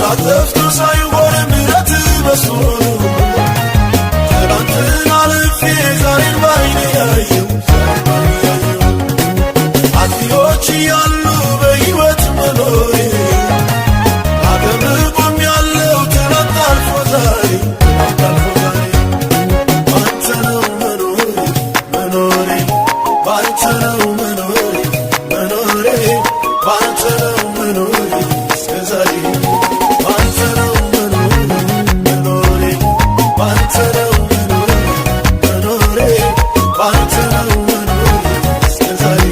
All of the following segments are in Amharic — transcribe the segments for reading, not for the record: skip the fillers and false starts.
ጠፍቶ ሳይሆን ምሕረት በዝቶ ነው። ትናንትን አልፌ ዛሬን ባይኔ ያየው፣ አጥፊዎች እያሉ በሕይወት መኖሬ አጠብቆም ያለው ትናንት አልፎ ዛሬ፣ ትናንት አልፎ ዛሬ። ባንተ ነው መኖሬ፣ መኖሬ ባንተ ነው፣ መኖሬ፣ መኖሬ ባንተ ነው፣ መኖሬ እስከ ዛሬ ባንተ ነው፣ መኖሬ፣ መኖሬ ባንተ ነው፣ መኖሬ፣ መኖሬ ባንተ ነው፣ መኖሬ እስከ ዛሬ።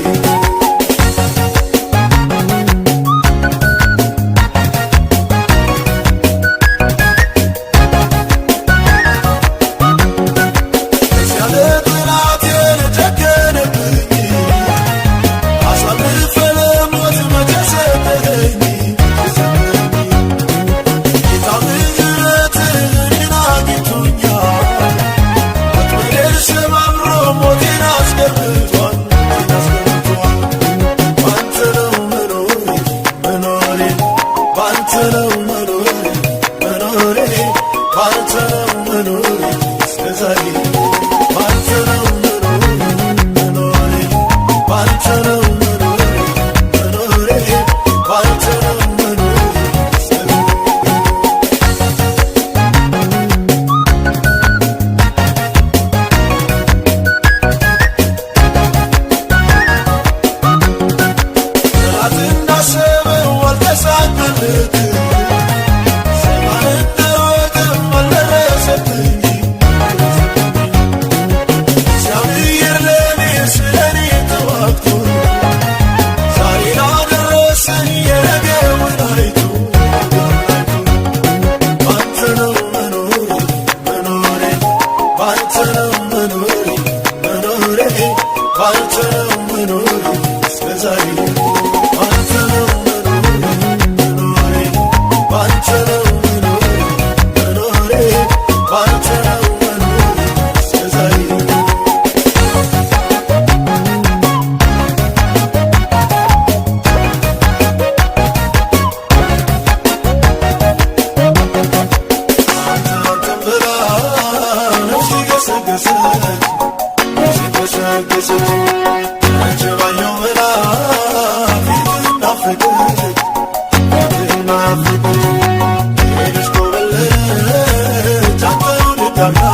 ያለ ጠላቴ ለጨከነብኝ አሳልፈህ ለሞት መቼ ሰጠኸኝ? ጌታ ምሕረትህ እኔን አግኝቶኛል። ወጥመዴን ሰባብሮ ሞቴን አስቀርቷል። ባንተ ነው መኖሬ፣ መኖሬ ባንተ ነው፣ መኖሬ፣ መኖሬ ባንተ ነው፣ መኖሬ እስከ ዛሬ ባንተ ነው፣ መኖሬ፣ መኖሬ ባንተ ነው፣ መኖሬ፣ መኖሬ ባንተ ነው፣ መኖሬ እስከ ዛሬ። ጠላት እንዳሰበው አልተሳካለትም። ሰይጣን እንደሮጠም አልደረሰብኝም። እግዚአብሔር ለእኔ ስለኔ ተዋግቶ ዛሬን አደረሰኝ የነገውን አይቶ። ባንተ ነው መኖሬ፣ መኖሬ ባንተ ነው፣ መኖሬ፣ መኖሬ ባንተ ነው፣ መኖሬ እስከ ዛሬ ባንተ ነው፣ መኖሬ፣ መኖሬ ባንተ ነው፣ መኖሬ፣ መኖሬ ባንተ ነው፣ መኖሬ እስከ ዛሬ። አንተ አንተን ብላ ነፍሴ ገሰገሰች፣ ነፍሴ ገሰገሰች። አንቺ ባየው ብላ ፊትህን ናፈቀች፣ ፊትህን ናፈቀች። ሄደች ኮበለለች አንተን ልታምና።